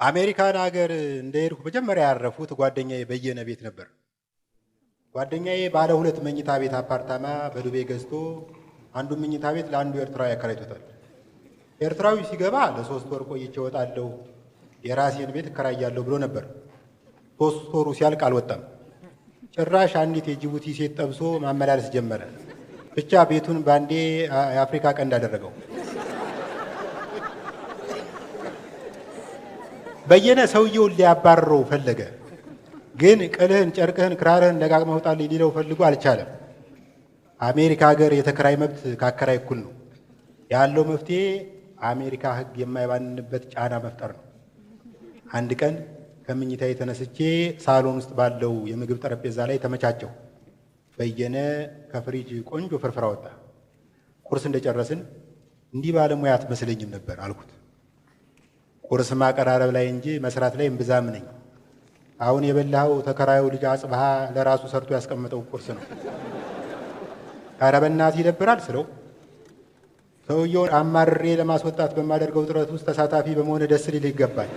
አሜሪካን ሀገር እንደሄድኩ መጀመሪያ ያረፉት ጓደኛዬ በየነ ቤት ነበር። ጓደኛዬ ባለ 2 መኝታ ቤት አፓርታማ በዱቤ ገዝቶ አንዱ መኝታ ቤት ለአንዱ ኤርትራዊ አከራይቶታል። ኤርትራዊ ሲገባ ለ3 ወር ቆይቼ እወጣለሁ የራሴን ቤት እከራያለሁ ብሎ ነበር። 3 ወሩ ሲያልቅ አልወጣም። ጭራሽ አንዲት የጅቡቲ ሴት ጠብሶ ማመላለስ ጀመረ። ብቻ ቤቱን ባንዴ የአፍሪካ ቀንድ አደረገው። በየነ ሰውየውን ሊያባርረው ፈለገ። ግን ቅልህን ጨርቅህን ክራርህን ለቃቅመህ ውጣልኝ ሊለው ፈልጎ አልቻለም። አሜሪካ ሀገር የተከራይ መብት ካከራይ እኩል ነው። ያለው መፍትሄ አሜሪካ ሕግ የማይባንንበት ጫና መፍጠር ነው። አንድ ቀን ከምኝታዬ ተነስቼ ሳሎን ውስጥ ባለው የምግብ ጠረጴዛ ላይ ተመቻቸው። በየነ ከፍሪጅ ቆንጆ ፍርፍር አወጣ። ቁርስ እንደጨረስን እንዲህ ባለሙያ አትመስለኝም ነበር አልኩት። ቁርስ ማቀራረብ ላይ እንጂ መስራት ላይ እምብዛም ነኝ። አሁን የበላኸው ተከራዩ ልጅ አጽብሃ ለራሱ ሰርቶ ያስቀመጠው ቁርስ ነው። ኧረ በእናትህ ይደብራል ስለው ሰውየውን አማርሬ ለማስወጣት በማደርገው ጥረት ውስጥ ተሳታፊ በመሆን ደስ ሊል ይገባል።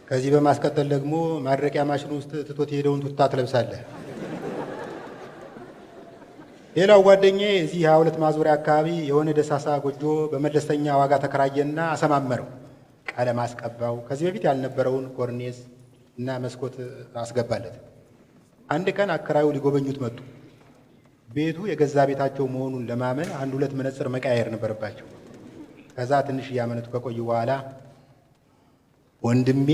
ከዚህ በማስቀጠል ደግሞ ማድረቂያ ማሽን ውስጥ ትቶት የሄደውን ቱታ ትለብሳለህ። ሌላው ጓደኛዬ እዚህ 22 ማዞሪያ አካባቢ የሆነ ደሳሳ ጎጆ በመለስተኛ ዋጋ ተከራየና አሰማመረው። ቀለም አስቀባው። ከዚህ በፊት ያልነበረውን ኮርኔስ እና መስኮት አስገባለት። አንድ ቀን አከራዩ ሊጎበኙት መጡ። ቤቱ የገዛ ቤታቸው መሆኑን ለማመን አንድ ሁለት መነጽር መቀያየር ነበረባቸው። ከዛ ትንሽ እያመነቱ ከቆዩ በኋላ ወንድሜ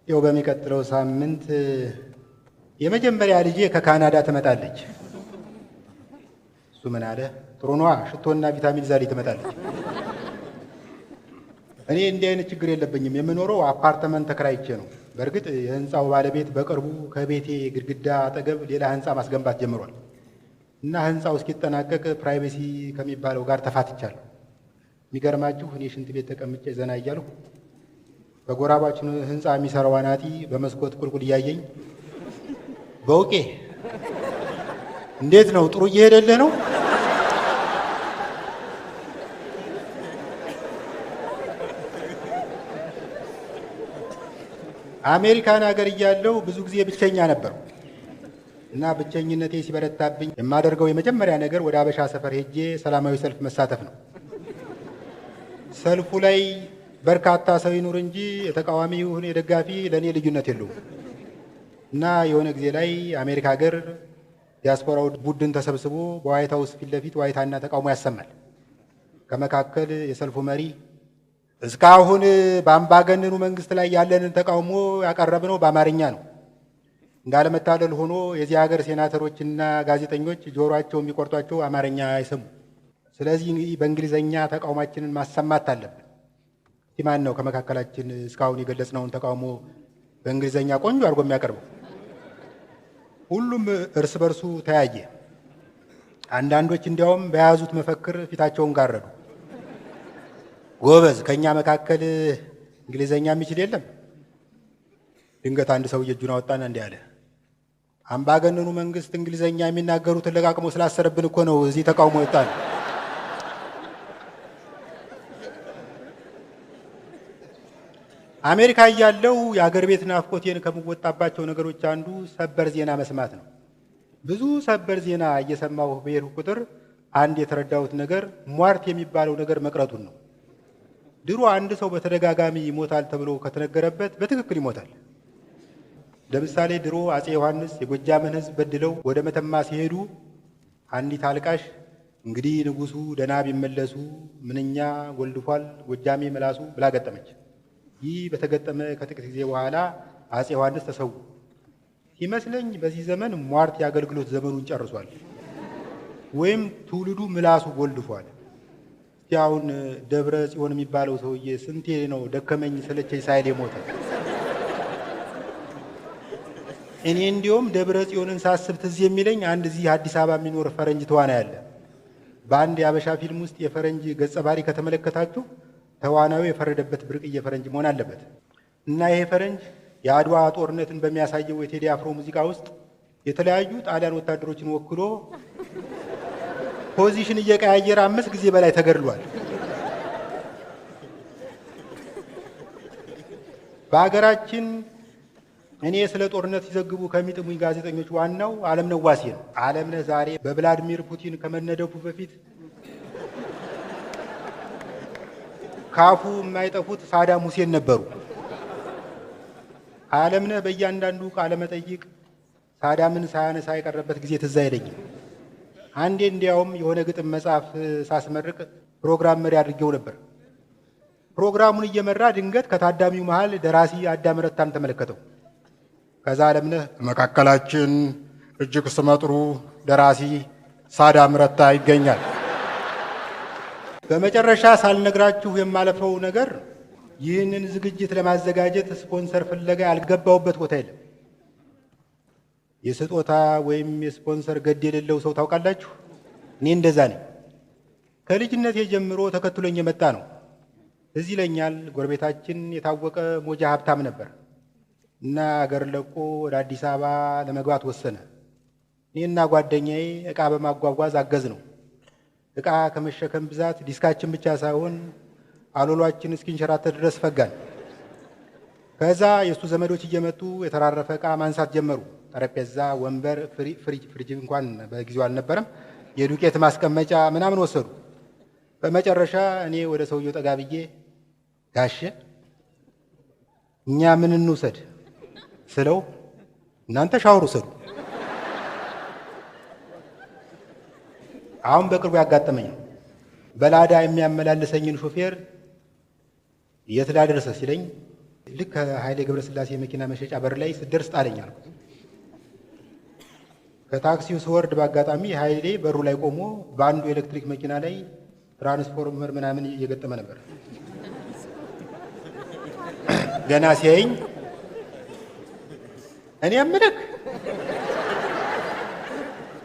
ያው በሚቀጥለው ሳምንት የመጀመሪያ ልጄ ከካናዳ ትመጣለች። እሱ ምን አለ? ጥሩ ነዋ፣ ሽቶና ቪታሚን ይዛልኝ ትመጣለች። እኔ እንዲህ አይነት ችግር የለብኝም። የምኖረው አፓርትመንት ተከራይቼ ነው። በእርግጥ የህንፃው ባለቤት በቅርቡ ከቤቴ ግድግዳ አጠገብ ሌላ ህንፃ ማስገንባት ጀምሯል እና ህንፃው እስኪጠናቀቅ privacy ከሚባለው ጋር ተፋትቻለሁ። የሚገርማችሁ እኔ ሽንት ቤት ተቀምጬ ዘና እያልኩ በጎራባችን ህንፃ የሚሰራው አናጢ በመስኮት ቁልቁል እያየኝ በውቄ እንዴት ነው ጥሩ እየሄደልህ ነው? አሜሪካን ሀገር እያለሁ ብዙ ጊዜ ብቸኛ ነበርኩ እና ብቸኝነቴ ሲበረታብኝ የማደርገው የመጀመሪያ ነገር ወደ አበሻ ሰፈር ሄጄ ሰላማዊ ሰልፍ መሳተፍ ነው። ሰልፉ ላይ በርካታ ሰው ይኑር እንጂ የተቃዋሚ ይሁን የደጋፊ ለኔ ልዩነት የለውም። እና የሆነ ጊዜ ላይ አሜሪካ ሀገር ዲያስፖራው ቡድን ተሰብስቦ በዋይት ሀውስ ፊት ለፊት ዋይታና ተቃውሞ ያሰማል። ከመካከል የሰልፉ መሪ እስካሁን በአምባገነኑ መንግስት ላይ ያለንን ተቃውሞ ያቀረብነው በአማርኛ ነው። እንዳለመታደል ሆኖ የዚህ ሀገር ሴናተሮችና ጋዜጠኞች ጆሮአቸው የሚቆርጧቸው አማርኛ አይሰሙ። ስለዚህ በእንግሊዘኛ ተቃውሟችንን ማሰማት አለብን። ማን ነው ከመካከላችን እስካሁን የገለጽነውን ተቃውሞ በእንግሊዘኛ ቆንጆ አድርጎ የሚያቀርበው? ሁሉም እርስ በርሱ ተያየ። አንዳንዶች እንዲያውም በያዙት መፈክር ፊታቸውን ጋረዱ። ጎበዝ፣ ከኛ መካከል እንግሊዘኛ የሚችል የለም። ድንገት አንድ ሰውዬ እጁን አወጣና እንዲህ አለ፣ አምባገነኑ መንግስት እንግሊዘኛ የሚናገሩትን ለቃቅሞ ስላሰረብን እኮ ነው እዚህ ተቃውሞ የወጣነው። አሜሪካ እያለሁ የአገር ቤት ናፍቆቴን ከምወጣባቸው ነገሮች አንዱ ሰበር ዜና መስማት ነው። ብዙ ሰበር ዜና እየሰማሁ በሄድኩ ቁጥር አንድ የተረዳሁት ነገር ሟርት የሚባለው ነገር መቅረቱን ነው። ድሮ አንድ ሰው በተደጋጋሚ ይሞታል ተብሎ ከተነገረበት በትክክል ይሞታል። ለምሳሌ ድሮ አፄ ዮሐንስ የጎጃምን ሕዝብ በድለው ወደ መተማ ሲሄዱ አንዲት አልቃሽ እንግዲህ ንጉሱ ደና ቢመለሱ ምንኛ ጎልድፏል ጎጃሜ መላሱ ብላ ገጠመች። ይህ በተገጠመ ከጥቂት ጊዜ በኋላ አፄ ዮሐንስ ተሰዉ። ሲመስለኝ በዚህ ዘመን ሟርት የአገልግሎት ዘመኑን ጨርሷል፣ ወይም ትውልዱ ምላሱ ጎልድፏል። እስቲ አሁን ደብረ ጽዮን የሚባለው ሰውዬ ስንቴ ነው ደከመኝ ሰለቸኝ ሳይል የሞተ? እኔ እንዲያውም ደብረ ጽዮንን ሳስብ ትዝ የሚለኝ አንድ እዚህ አዲስ አበባ የሚኖር ፈረንጅ ተዋናይ አለ። በአንድ የአበሻ ፊልም ውስጥ የፈረንጅ ገጸ ባህሪ ከተመለከታችሁ ተዋናዩ የፈረደበት ብርቅዬ ፈረንጅ መሆን አለበት። እና ይሄ ፈረንጅ የአድዋ ጦርነትን በሚያሳየው የቴዲ አፍሮ ሙዚቃ ውስጥ የተለያዩ ጣሊያን ወታደሮችን ወክሎ position እየቀያየረ 5 ጊዜ በላይ ተገድሏል። በሀገራችን እኔ ስለ ጦርነት ሲዘግቡ ከሚጥሙኝ ጋዜጠኞች ዋናው አለምነህ ዋሴ ነው። አለምነህ ዛሬ በቭላድሚር ፑቲን ከመነደፉ በፊት ካፉ የማይጠፉት ሳዳም ሁሴን ነበሩ። አለምነህ በእያንዳንዱ ቃለ መጠይቅ ሳዳምን ሳያነሳ የቀረበት ጊዜ ትዝ አይለኝም። አንዴ እንዲያውም የሆነ ግጥም መጽሐፍ ሳስመርቅ ፕሮግራም መሪ አድርጌው ነበር። ፕሮግራሙን እየመራ ድንገት ከታዳሚው መሃል ደራሲ አዳም ረታን ተመለከተው። ከዛ አለምነህ መካከላችን እጅግ ስመጥሩ ደራሲ ሳዳም ረታ ይገኛል። በመጨረሻ ሳልነግራችሁ የማለፈው ነገር ይህንን ዝግጅት ለማዘጋጀት ስፖንሰር ፍለጋ ያልገባሁበት ቦታ የለም። የስጦታ ወይም የስፖንሰር ገድ የሌለው ሰው ታውቃላችሁ? እኔ እንደዛ ነኝ። ከልጅነቴ ጀምሮ ተከትሎኝ የመጣ ነው። እዚህ ይለኛል። ጎረቤታችን የታወቀ ሞጃ ሀብታም ነበር እና አገር ለቆ ወደ አዲስ አበባ ለመግባት ወሰነ። እኔና ጓደኛዬ ዕቃ በማጓጓዝ አገዝ ነው። ዕቃ ከመሸከም ብዛት ዲስካችን ብቻ ሳይሆን አሎሏችን እስኪንሸራተት ድረስ ፈጋን። ከዛ የእሱ ዘመዶች እየመጡ የተራረፈ ዕቃ ማንሳት ጀመሩ። ጠረጴዛ፣ ወንበር፣ ፍሪጅ እንኳን በጊዜው አልነበረም፣ የዱቄት ማስቀመጫ ምናምን ወሰዱ። በመጨረሻ እኔ ወደ ሰውየው ጠጋ ብዬ ጋሼ እኛ ምን እንውሰድ ስለው እናንተ ሻወር ውሰዱ። አሁን በቅርቡ ያጋጠመኝ ነው። በላዳ የሚያመላልሰኝን ሾፌር የት ላደርሰህ ሲለኝ ልክ ከኃይሌ ገብረስላሴ የመኪና መሸጫ በር ላይ ስደርስ ጣለኝ አልኩት። ከታክሲው ስወርድ በአጋጣሚ ኃይሌ በሩ ላይ ቆሞ በአንዱ ኤሌክትሪክ መኪና ላይ ትራንስፎርመር ምናምን እየገጠመ ነበር። ገና ሲያየኝ እኔ የምልክ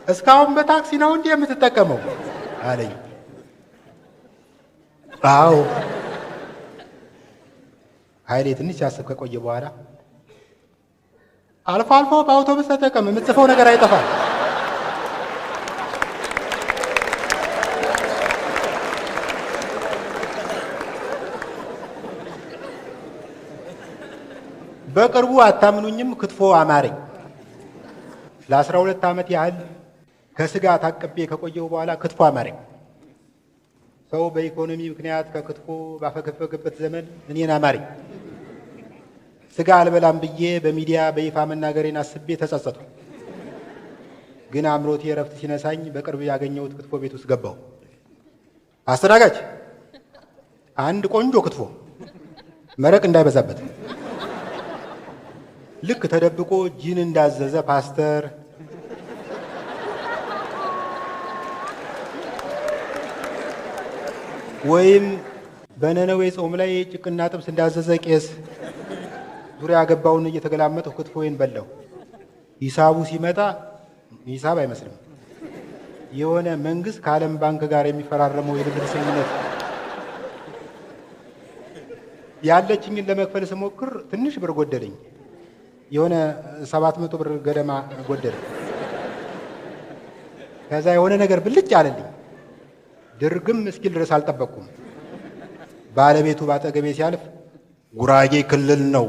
እስካሁን በታክሲ ነው እንዲህ የምትጠቀመው አለኝ። አዎ። ኃይሌ ትንሽ ሲያስብ ከቆየ በኋላ አልፎ አልፎ በአውቶቡስ ተጠቀም፣ የምትጽፈው ነገር አይጠፋም። በቅርቡ አታምኑኝም፣ ክትፎ አማረኝ። ለ12 ዓመት ያህል ከስጋ ታቅቤ ከቆየሁ በኋላ ክትፎ አማረኝ። ሰው በኢኮኖሚ ምክንያት ከክትፎ ባፈገፈገበት ዘመን እኔን አማረኝ። ስጋ አልበላም ብዬ በሚዲያ በይፋ መናገሬን አስቤ ተጸጸትኩ። ግን አምሮቴ እረፍት ሲነሳኝ በቅርብ ያገኘሁት ክትፎ ቤት ውስጥ ገባሁ። አስተናጋጅ፣ አንድ ቆንጆ ክትፎ መረቅ እንዳይበዛበት። ልክ ተደብቆ ጂን እንዳዘዘ ፓስተር ወይም በነነዌ ጾም ላይ ጭቅና ጥብስ እንዳዘዘ ቄስ ዙሪያ ገባውን እየተገላመጥሁ ክትፎዬን በላሁ። ሂሳቡ ሲመጣ ሂሳብ አይመስልም። የሆነ መንግስት ከዓለም ባንክ ጋር የሚፈራረመው የብድር ስምምነት። ያለችኝን ለመክፈል ስሞክር ትንሽ ብር ጎደለኝ። የሆነ 700 ብር ገደማ ጎደለኝ። ከዛ የሆነ ነገር ብልጭ አለልኝ። ድርግም እስኪል ድረስ አልጠበቅኩም። ባለቤቱ ባጠገቤ ሲያልፍ ጉራጌ ክልል ነው።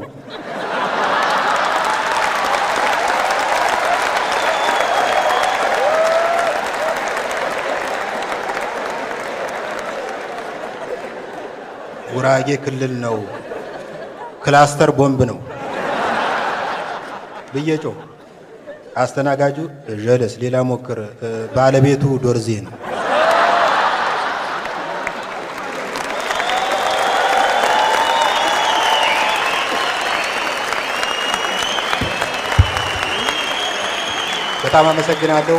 ጉራጌ ክልል ነው፣ ክላስተር ቦምብ ነው ብዬ ጮህ። አስተናጋጁ ጀለስ ሌላ ሞክር፣ ባለቤቱ ዶርዜ ነው። በጣም አመሰግናለሁ።